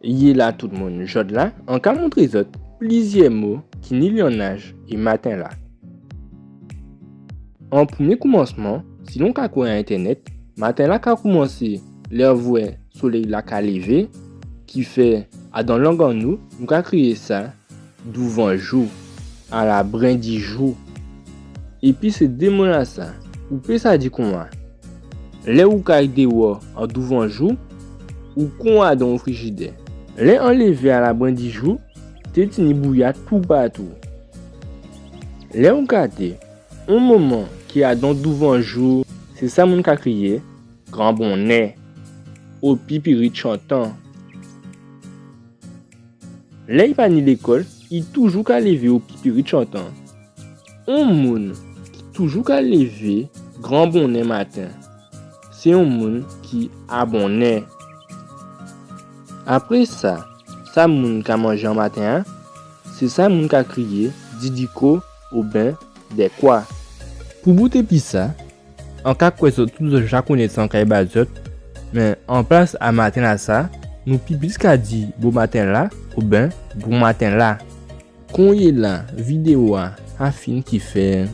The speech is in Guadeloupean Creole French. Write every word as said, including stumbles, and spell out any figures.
Yé la tout moun, jòdla an ka montré zòt plizyè mo ki ni lyannaj é maten-la. An prèmyé koumansman, si nou ka kwè a entènèt, maten-la ka koumansé lè ou vwè solèy-la ka lévé, kifè adan lang an nou, nou ka kriyé sa douvanjou, a la brendijou. Épi sé dé mo-lasa, ou pé sa di kouman, lè ou kay déwò an douvanjou, ou kon adan on frijidè. Lè an lévé a la brendijou, té tini bouya toupatou. Lè ou gadé on moman ki adan douvanjou, sé sa moun ka kriyé gran bonnè, o pipirit chantan. Lè i pa ni lékòl, i toujou ka lévé o pipirit chantan. On moun ki toujou ka lévé gran bonnè maten, sé on moun ki a bonnè. Apré sa, sa moun ka manjé an maten-an, sé sa moun ka kriyé didiko oben dèkwa. Pou bout épi sa, an ka kwè zòt tout zòt ja konnèt sa an kay ba zòt, mé an plas a maten-lasa, nou pi plis ka di bomaten-la oben bonmaten-la. Konyéla, vidéo-a fin, kifè